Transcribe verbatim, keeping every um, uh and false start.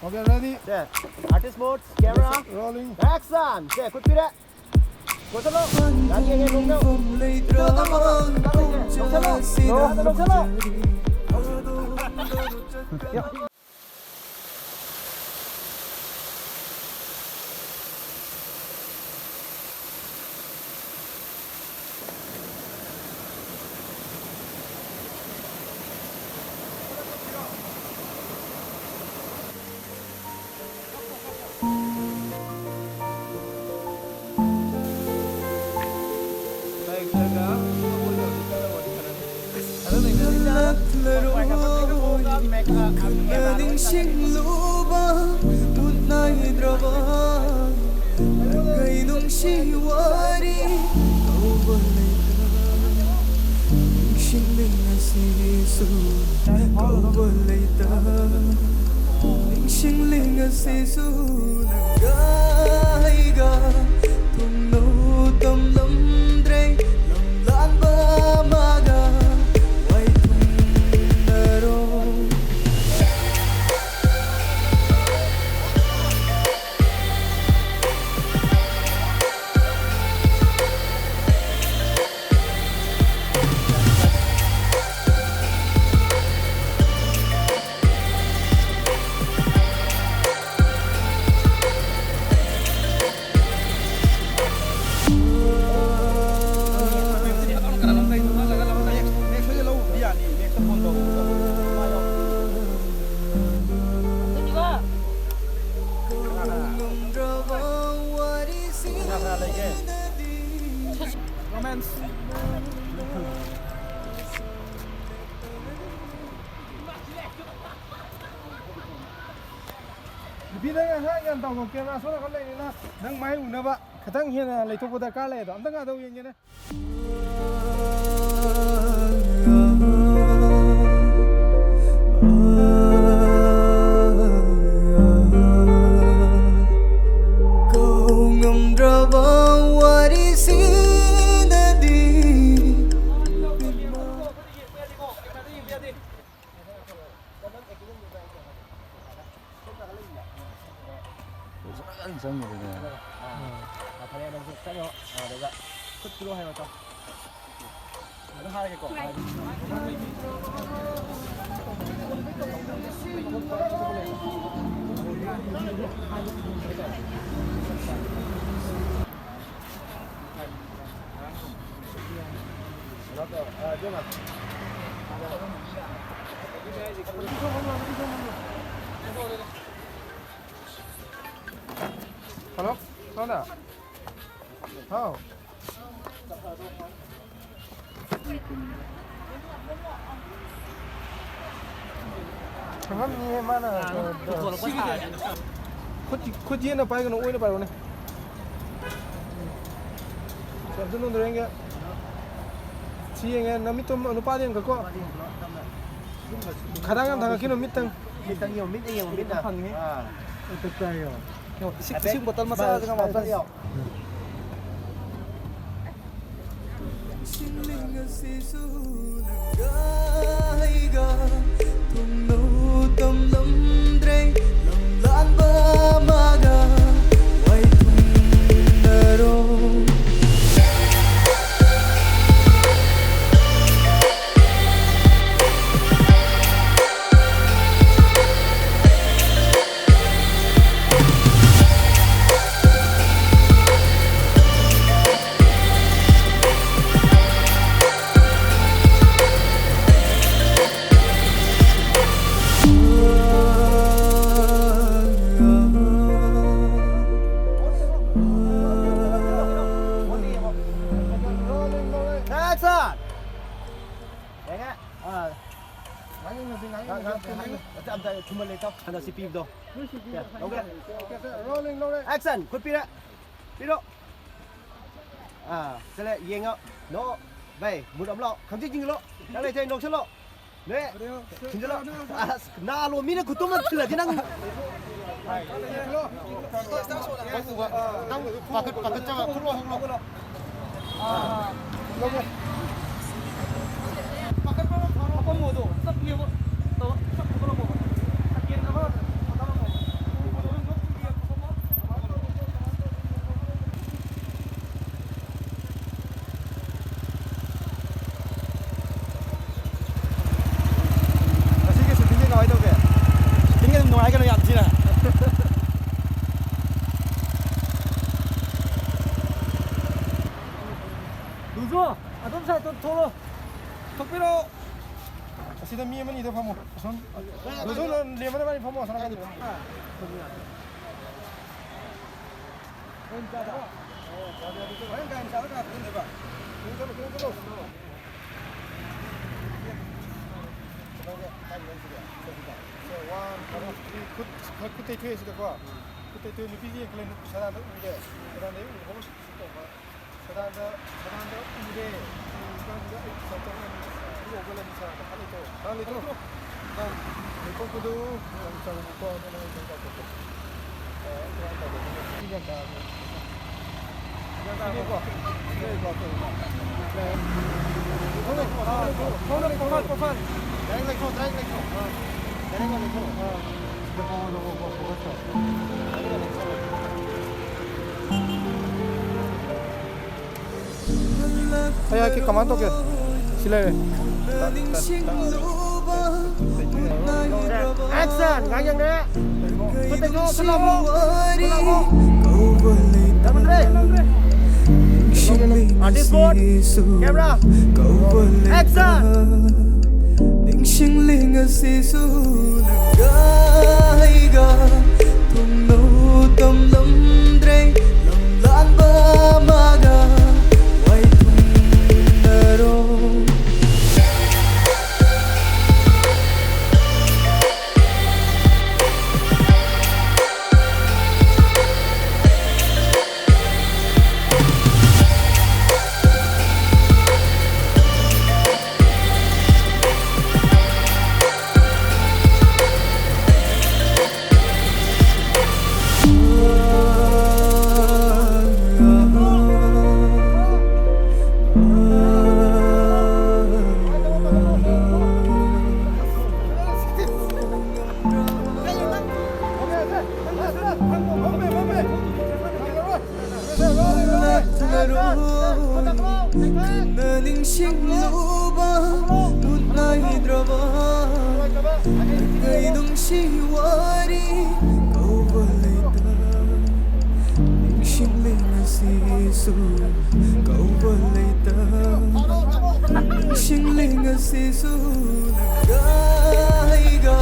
Okay, ready? ꯁꯦ, artist mode, camera, rolling, action! ꯁꯦ, ꯈꯨꯠ ꯄꯤꯔꯦ꯫ ꯂꯧꯁꯜꯂꯣ꯫ ꯌꯥꯔꯤ, ꯌꯥꯔꯤ, ꯂꯧꯁꯜꯂꯣ꯫ ꯂꯧꯁꯜꯂꯣ꯫ ꯂꯧꯁꯜꯂꯣ꯫ ꯅꯤꯡꯁꯤꯡꯂꯨꯕ ꯃꯨꯠ ꯅꯥꯏꯗ꯭ꯔꯕ ꯅꯪꯒꯤ ꯅꯨꯡꯁꯤ ꯋꯥꯔꯤ ꯀꯧꯕ ꯂꯩꯇ, ꯅꯤꯡꯁꯤꯡꯂꯤ ꯉꯁꯤꯁꯨ ꯀꯧꯕ ꯂꯩꯇ, ꯅꯤꯡꯁꯤꯡꯂꯤ ꯉꯁꯤꯁꯨ ꯅꯪꯒ ꯑꯩꯒ ꯊꯨꯡꯅꯧ ꯇꯝꯂꯝꯗ꯭ꯔꯦ ꯂꯝꯂꯥꯟꯕ ꯑꯃꯒ ꯋꯥꯏꯊꯨꯡꯅꯔꯣ꯫ ꯅꯨꯄꯤꯗ ꯉꯥꯏꯍꯥꯛ ꯌꯥꯝ ꯇꯧꯒꯣ, camera ꯁꯣꯝ ꯅꯥꯀꯟ ꯂꯩꯔꯦꯅ ꯅꯪ ꯃꯥꯏ ꯎꯅꯕ ꯈꯤꯇꯪ ꯍꯦꯟꯅ ꯂꯩꯊꯣꯛꯄ ꯗꯔꯀꯥꯔ ꯂꯩ꯫ ꯑꯗꯣ ꯑꯝꯇ ꯉꯥꯏꯗꯧ ꯌꯦꯡꯒꯦꯅꯦ꯫ ꯀꯧ ꯉꯝꯗ꯭ꯔꯕ ꯋꯥꯔꯤꯁꯤꯗꯗꯤ꯫ ꯁꯨꯡꯆꯪ ꯆꯪꯗꯕꯅꯦ꯫ ꯑꯥ, ꯐꯔꯦ, ꯅꯪꯁꯨ ꯆꯠꯂꯣ꯫ ꯑꯥ, ꯑꯗꯨꯒ ꯈꯨꯠ ꯄꯤꯔꯣ ꯍꯥꯏꯔꯣ, ꯇꯥꯎ꯫ ꯑꯗꯨ ꯍꯥꯏꯔꯒꯦꯀꯣ꯫ Hello? Hello? How? ꯈꯪꯉꯝꯅꯤꯍꯦ, ꯃꯥꯅ ꯄꯨꯊꯣꯔꯛꯄ ꯁꯥꯔꯦ꯫ ꯈꯨꯠ, ꯈꯨꯠ ꯌꯦꯠꯅ ꯄꯥꯏꯒꯅꯨ, ꯑꯣꯏꯅ ꯄꯥꯏꯔꯣꯅꯦ꯫ ꯁꯤ ꯑꯝꯇ ꯅꯣꯟꯊꯔꯣ ꯌꯦꯡꯒꯦ꯫ ꯁꯤ ꯌꯦꯡꯉꯦ, ꯅꯃꯤꯠꯇꯣ ꯅꯨꯄꯥꯗ ꯌꯦꯡꯈꯠꯀꯣ꯫ ꯈꯗꯥꯡ ꯌꯥꯝ ꯊꯥꯡꯒꯠꯈꯤꯅꯨ, ꯃꯤꯠꯇꯪ꯫ ꯃꯤꯠꯇꯪ ꯌꯦꯡꯉꯣ, ꯃꯤꯠꯇ ꯌꯦꯡꯉꯣ, ꯃꯤꯠꯇ꯫ ꯐꯪꯉꯦ꯫ ꯑꯥ꯫ ꯃꯤꯠꯇ ꯇꯥꯏꯌꯣ꯫ ꯏꯁꯤꯡ, ꯏꯁꯤꯡ ꯕꯣꯇꯜ ꯃꯆꯥꯁꯤꯒ ꯍꯥꯏꯐꯦꯠ ꯃꯥꯄꯜ꯫ ꯌꯦꯡꯉꯣ꯫ ꯁꯤꯡꯂꯤꯡ ꯑꯁꯤꯁꯨ ꯅꯪꯒ ꯑꯩꯒ ꯊꯨꯡꯅꯧ ꯇꯝꯂꯝꯗ꯭ꯔꯦ, ꯂꯝꯂꯥꯟꯕ ꯑꯃꯒ ꯋꯥꯏ ꯊꯨꯡꯅꯔꯣ꯫ Action! ꯌꯦꯡꯉꯦ꯫ ꯑꯥ꯫ ꯉꯥꯡꯅꯤꯡꯉꯁꯤ, ꯉꯥꯡꯅꯤꯡꯉꯁꯤ꯫ ꯉꯥꯡ-, ꯉꯥꯡ-, ꯉꯥꯡ-, ꯑꯝꯇ, ꯑꯝꯇ ꯊꯨꯝꯍꯜꯂꯦ, ꯏꯇꯥꯎ꯫ ꯍꯟꯗꯛ ꯁꯤ ꯄꯤꯕꯗꯣ꯫ ꯂꯧꯒꯦ꯫ Rolling, rolling꯫ Action! ꯈꯨꯠ ꯄꯤꯔꯦ꯫ ꯄꯤꯔꯣ꯫ ꯑꯥ, ꯆꯠꯂꯦ, ꯌꯦꯡꯉꯣ꯫ ꯅꯣ꯫ ꯚꯥꯏ, ꯃꯨꯠ ꯑꯃ ꯂꯥꯛꯑꯣ꯫ ꯈꯪꯖꯤꯡ ꯆꯤꯡꯁꯤꯜꯂꯣ꯫ ꯆꯠꯂꯦ, ꯆꯠꯂꯦ, ꯅꯣꯛꯁꯜꯂꯣ꯫ ꯅꯦ꯫ ꯊꯤꯟꯖꯤꯜꯂꯣ꯫ ꯑꯁ, ꯅꯥꯂꯣ, ꯃꯤꯅ ꯈꯨꯠꯇꯨꯝ ꯑꯃ ꯊꯤꯜꯂꯗꯤ ꯅꯪ꯫ ꯅꯪ ꯄꯥꯈꯠ-, ꯄꯥꯈꯠꯆꯕ ꯈꯨꯠꯂꯣ ꯍꯧꯒꯠꯂꯣ꯫ ꯑꯥ, ꯂꯧꯒꯦ꯫ ꯄꯥꯈꯠꯄ ꯑꯃ ꯐꯥꯎꯔꯣ꯫ ꯑꯄꯝꯕꯗꯣ ꯆꯞ ꯂꯦꯞꯄꯣ꯫ ꯇꯧ, ꯆꯞ ꯍꯧꯒꯠꯂꯛꯄ꯫ ꯁꯦꯀꯦꯟ ꯑꯃ ꯊꯥꯗꯔꯝꯃꯣ꯫ ꯎꯕꯗꯣ ꯂꯣꯏ ꯅꯣꯛ ꯆꯨꯒꯦ꯫ ꯃꯤ ꯑꯃꯅꯤꯗ ꯐꯝꯃꯣ꯫ ꯑꯁꯣꯝ, ꯑꯗꯨꯁꯨ ꯂꯦꯝꯕꯅ ꯃꯥꯅꯤ ꯐꯝꯃꯣ, ꯑꯁꯣꯝ ꯅꯥꯀꯟꯗ ꯐꯝꯃꯣ꯫ ꯍꯣꯔꯦꯟ ꯀꯥꯏꯅ ꯆꯥꯔꯒ ꯀꯥꯞꯇꯣꯏꯅꯦꯕ꯫ ꯀꯩꯅꯣ ꯆꯠꯂꯣ, ꯀꯩꯅꯣ ꯆꯠꯂꯣ꯫ ꯀꯩꯅꯣꯒꯤ ꯀꯥꯏꯗ ꯂꯩꯁꯤꯒꯦ? ꯁꯦ, ꯋꯥꯟ, ꯇꯨ, ꯊ꯭ꯔꯤ, ꯈꯨꯠ, ꯈꯨꯠ ꯇꯩꯊꯣꯛꯑꯦ ꯁꯤꯗꯀꯣ꯫ ꯈꯨꯠ ꯇꯩꯊꯣꯛꯑꯦ, ꯅꯨꯄꯤꯁꯤ ꯌꯦꯡꯈꯠꯂꯦ, ꯁꯗꯥꯟꯗ ꯎꯔꯦ꯫ ꯁꯗꯥꯟꯗ ꯎꯔꯦ, ꯍꯣꯏ, ꯁꯤ ꯇꯧꯕ꯫ ꯁꯗꯥꯟꯗ, ꯁꯗꯥꯟꯗ ꯎꯔꯦ꯫ ꯎꯔꯀꯥꯟꯁꯤꯗ ꯑꯩ ꯁꯥꯏꯠ ꯆꯠꯂꯅꯤ꯫ ꯁꯤ ꯑꯣꯛꯄ ꯂꯝꯕꯤ ꯁꯗꯥꯟꯗ ꯈꯔ ꯂꯩꯊꯣꯛꯑꯣ꯫ ꯈꯔ ꯂꯩꯊꯣꯛꯑꯣ꯫ ꯅꯪ ꯂꯩꯊꯣꯛꯄꯗꯨ ꯌꯥꯝ ꯆꯥꯎꯕꯀꯣ, ꯑꯗꯨꯅ ꯑꯩ ꯂꯩꯊꯣꯛꯀꯦ꯫ ꯑ, ꯑꯗꯨꯃꯥꯏꯅ ꯇꯧꯕꯅꯤ꯫ ꯁꯤ ꯒ꯭ꯌꯥꯟ ꯇꯥꯔꯕꯣ? ꯒ꯭ꯌꯥꯟ ꯇꯥꯔꯕꯣ? ꯁꯤꯅꯦꯀꯣ꯫ ꯁꯤꯅꯦꯀꯣ꯫ ꯂꯩꯊꯣꯛꯑꯣ, ꯂꯩꯊꯣꯛꯑꯣ, ꯂꯩꯊꯣꯛꯑꯣ꯫ ꯗꯥꯏꯔꯦꯛ ꯂꯩꯊꯣꯛꯑꯣ, ꯗꯥꯏꯔꯦꯛ ꯂꯩꯊꯣꯛꯑꯣ꯫ ꯑ, ꯗꯥꯏꯔꯦꯛ ꯂꯩꯊꯣꯛꯑꯣ꯫ ꯑ꯫ ꯁꯤꯗ ꯐꯝꯃꯣ, ꯐꯝꯃꯣ, ꯐꯝꯃꯣ, ꯐꯣꯀꯁ ꯇꯧ꯫ ꯑꯩ ꯍꯥꯏꯔꯛꯀꯦ, ꯀꯃꯥꯏꯅ ꯇꯧꯒꯦ? ꯁꯤ ꯂꯩꯔꯦ꯫ Action! ꯉꯥꯏ ꯌꯦꯡꯉꯦ꯫ ꯈꯨꯠꯇ ꯌꯣ, ꯈꯨꯠ ꯂꯥꯎꯕꯣ꯫ ꯈꯨꯠ ꯂꯥꯎꯕꯣ꯫ ꯌꯥꯝꯃꯟꯈ꯭ꯔꯦ, ꯌꯥꯝꯃꯟꯈ꯭ꯔꯦ꯫ Artist mode, camera, action! ꯅꯤꯡꯁꯤꯡꯂꯤ ꯉꯁꯤꯁꯨ ꯅꯪꯒ ꯑꯩꯒ ꯊꯨꯡꯅꯧ ꯇꯝꯂꯝꯗ꯭ꯔꯦ ꯂꯝꯂꯥꯟꯕ ꯑꯃꯒ ꯋꯥꯏ ꯊꯨꯡꯅꯔꯣ꯫ ꯅꯤꯡꯁꯤꯡꯂꯨꯕ ꯃꯨꯠ ꯅꯥꯏꯗ꯭ꯔꯕ ꯀꯩ ꯅꯨꯡꯁꯤ ꯋꯥꯔꯤ ꯀꯧꯕ ꯂꯩꯇ ꯅꯤꯡꯁꯤꯡꯂꯤ ꯉꯁꯤꯁꯨ ꯀꯧꯕ ꯂꯩꯇ ꯅꯤꯡꯁꯤꯡꯂꯤ ꯉꯁꯤꯁꯨ ꯅꯪꯒ ꯑꯩꯒ